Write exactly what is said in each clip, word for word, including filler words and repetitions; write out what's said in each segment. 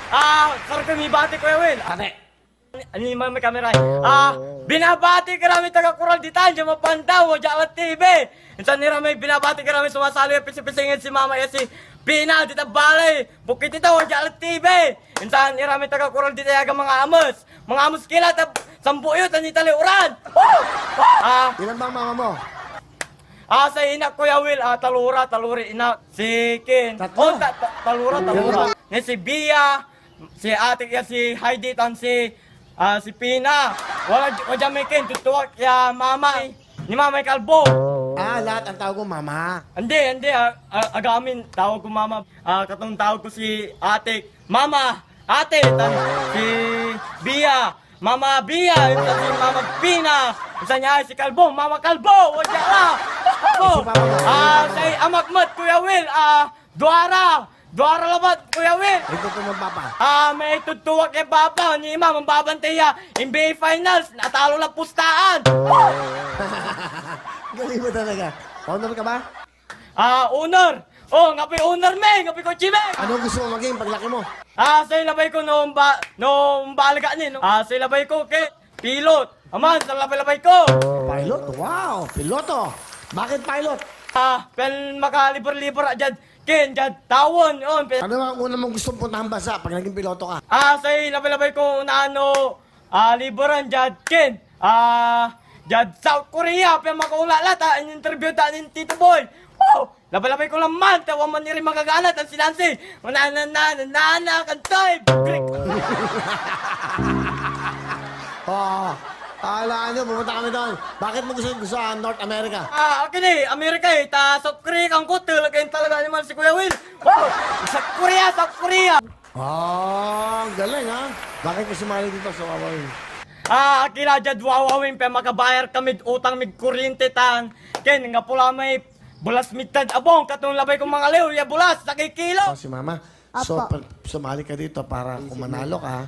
Ah, sarag koy mibati, Kuya Will. Ane? Ani man may kamera. Ah, binabati ko ra may taga Coral ditan, dia Mapandaw, dia Alat T V. Insan ira may binabati ko ra may sumasalo ya pisipisingen si Mama ya si Pina, dia balay, Bukidnon, dia Alat T V. Insan ira may taga Coral ditan ya aga mga ames. Mga ames kila, ta sambo yo, tan itali uran. Ah, Ilan ba ang mama mo? Ah, say inak, Kuya Will, ah, talora, talora inak. Si Ken. Tatlo. Oh, ta-, ta-, talora, talora. Ni si Bia, si atik ya si Heidi, tan si, ah, si Pina. Wala, wala may Ken, tutuwak ya mama. Ni Mamay Kalbo. Ah, lahat ang tawag mo, mama? Hindi, hindi, ah, ah, agamin, tawag ko mama. Ah, katong tawag ko si atik, mama, ate, tan si Bia. Mama Bia, insan si Mama Pina, insan niya si Kalbo, Mama Kalbo, wadya ka! Oh, si Papa mo, ah, si Papa mo. Say amak met, Kuya Will, ah, duara, duara labat, Kuya Will. Ito po mo, Papa. Ah, may tutuwak ya Papa, ni Ima, mambabantay ya N B A Finals, natalo la pustaan. Galing mo talaga. Honor ka ba? Ah, owner. Oh, ngapoy owner mi, ngapoy kotse mi. Ano gusto mo maging paglaki mo? Ah, say labay ko no ba, no balaga ni, no? Ah, say labay ko, Ken, pilot. Aman, say labay-labay ko. Pilot? Wow, piloto. Bakit pilot? Ah, pian makaliber-liber ak diad, Ken, diad tawen, on, pian Ano ang una mong gustong puntahang bansa pag naging piloto ka? Ah, say labay-labay ko na ano, Ah, liburan diad, Ken. Ah, diad South Korea, pian makaulala ta, in-interview ta nin Tito Boy. Wow! Labay-labay ko laman, ta wadman iray magagala tan si Nancy. Na, na, na, na, na, na, kantoy, Greek. Oh, ala, ano, pumunta kami doon. Bakit mo gusto, gusto ang North America? Ah, okay ni, Amerika eh, ta South Korea, kan ko, talaga yun talaga animal si Kuya Will. Wow! South Korea, South Korea! Ah, ang galing, ha? Bakit ka sumali dito sa Wawa Wings? Ah, akila diad Wawa Wings, pian makabayar kamid utang mid kuryente tan, Ken, anggapo la may bulas mi tad abung, katong labay kon mangaliw ya bulas, sakey kilo. Oh, si Mama. So, Apo. pa-, sumali ka dito para kung manalo ka,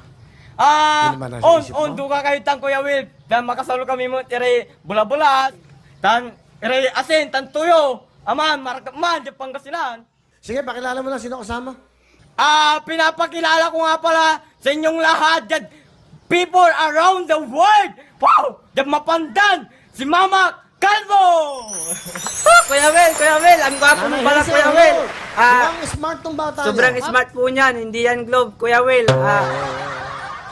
Ah, yun ba nasa on, isip on, mo? Duga kayo tan, Kuya Will. Pian makasalo kami met iray bulabulas, tan iray asin, tan tuyo. Aman, marakep man, diad Pangasinan. Sige, pakilala mo lang sino kasama. Ah, pinapakilala ko nga pala sa inyong lahat diyan, people around the world. Wow! Diyan Mapandan, si Mama Calvo! Kuya Wel, Kuya Wel, ang gwapo mo Nanay pala, Hazel, Kuya hello. Wel. Ah, Sobrang smart tong bata sobrang niya. smart po niyan, hindi yan globe, Kuya Wel. Ah,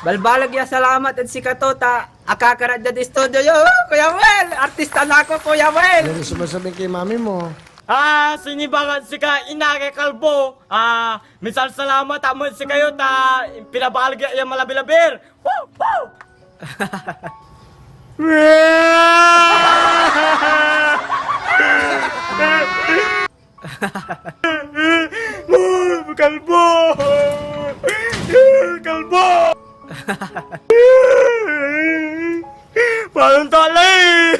balbaleg ya salamat ed sikato ta akakara diad studio yo. Oh, Kuya Wel, artista na ako, Kuya Wel. Ano gusto mo sabihin kay mami mo? Ah, sinibangat sika, Ina, kay Kalbo. Ah, misalsalamat ak met sikayo ta pinabaleg ya malabilabir. Woo! Woo! Kalbo! Kalbo! Paano talay?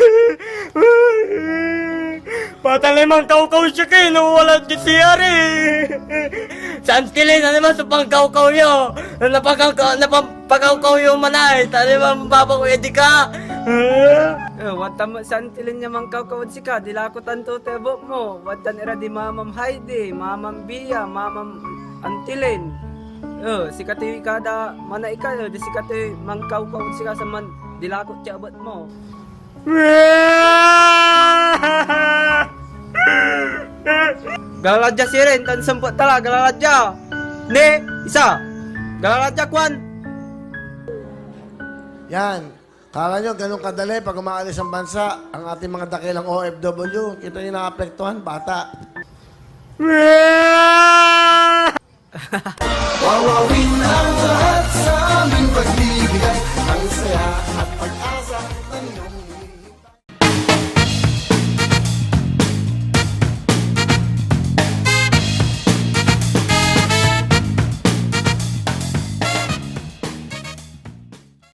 Paano talay mangkawkaw siya kayo no wala di siyari? Saan kilay na naman sa pangkawkaw yo? Napakawkaw, napakawkaw yo manay. Talay mambaba ko, edi ka. Eh, wata mo saan kilay niya mangkawkaw ed sika. Dilakot anto tebok mo. Watan ira di Mamam Heidi, Mamam Bia, Mamam Antilin. Eh, sikatoy kada manaika, eh, di sikatoy mangkawkaw ed sika sa man dilakot ya ebat mo. Galaladya sirin, tan sempet tala, galaladya. Ni, isa. Galaladya, kwan. Yan. Kala nyo ganun kadali pag umaalis ang bansa, ang ating mga dakilang O F W, kita nyo naapektuhan, bata. Wawawin ang lahat sa aming pagbibigay ng saya at pag-asa.